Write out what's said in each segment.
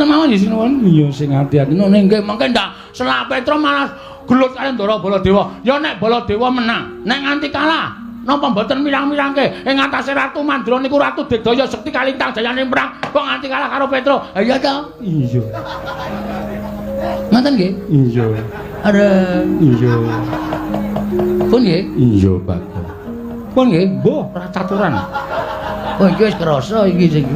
Ngoten mawon nggih sinuwun. Iya sing ati-ati. Nggih nggih mengke ndak selak Petro malah gelut karo Ndara Baladewa. Ya nek Baladewa menang, nek nganti kalah napa mboten mirang-mirangke ing atase Ratu Mandra niku Ratu Digdaya Sekti Kalintang jayane perang kok nganti kalah karo Petro. Ha iya ta? Iya. Ngoten nggih? Iya. Ada. Iya. Pun nggih? Iya, Bagong. Pun nggih? Mbuh, ora caturan. Oh iki wis krasa iki sing.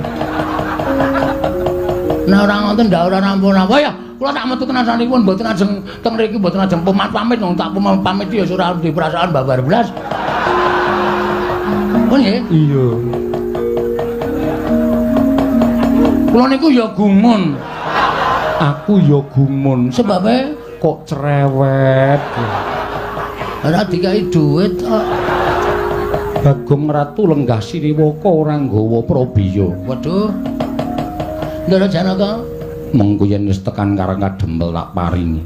Nek ora ngoten ndak ora rampung-rampung ya. Kula tak metu tenan sanipun mboten ajeng teng mriki mboten ajeng pamit wong tak pamit ya ora duwe perasaan babar blas. Pun nggih? Iya. Kula niku ya gumun. Aku ya gumun. Sebabe kok cerewet. Ora dikai dhuwit kok. Bagong Ratu lenggah siriwaka ora nggawa prabiya. Waduh. Ndara Janaka, mengko yen wis tekan Karang Kadempel tak paringi.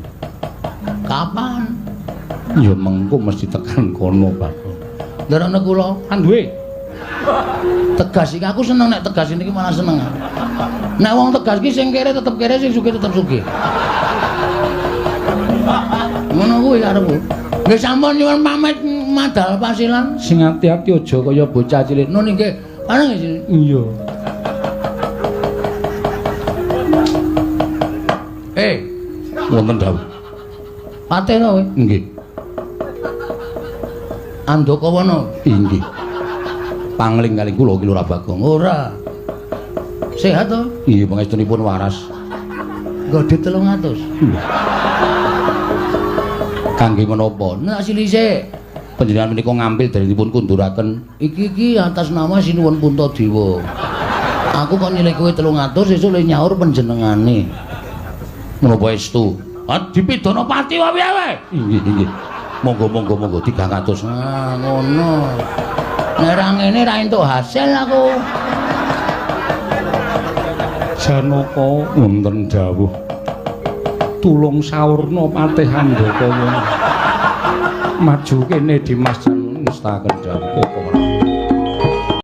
Kapan? Ya mengko mesti tekan kono, Bagong. Ndara kula kan duwe. Tegas iki aku seneng nek tegas niki malah seneng. Nek wong tegas iki sing kere tetep kere, sing sugih tetep sugih. Ngono kuwi karepku. Nggih sampun nyuwun pamit madal pasilan. Sing ati-ati aja kaya bocah cilik. Nun nggih. Pareng nggih. Iya. Wonten dawuh. Patih to kowe? Nggih. Andakawana? Inggih. Pangling kali kula ki Lurah Bagong. Ora. Sehat to? Iya, pangestunipun waras. Nggo dit 300. Kangge menapa? Nek silise panjenengan menika ngampil dipun kunduraken. Iki iki atas nama Sinuwun Puntadewa. Aku kok nyilih kowe 300 sesuk le nyaur panjenengane. Menapa estu? Ah dipidana pati wae piye? Inggih, inggih. Monggo monggo monggo 300. Ah ngono. Nek ra ngene ra entuk hasil aku. Janaka wonten dawuh. Tulung saurna patih Andakawana. Maju kene Dimas Jan ngestaken dawuh.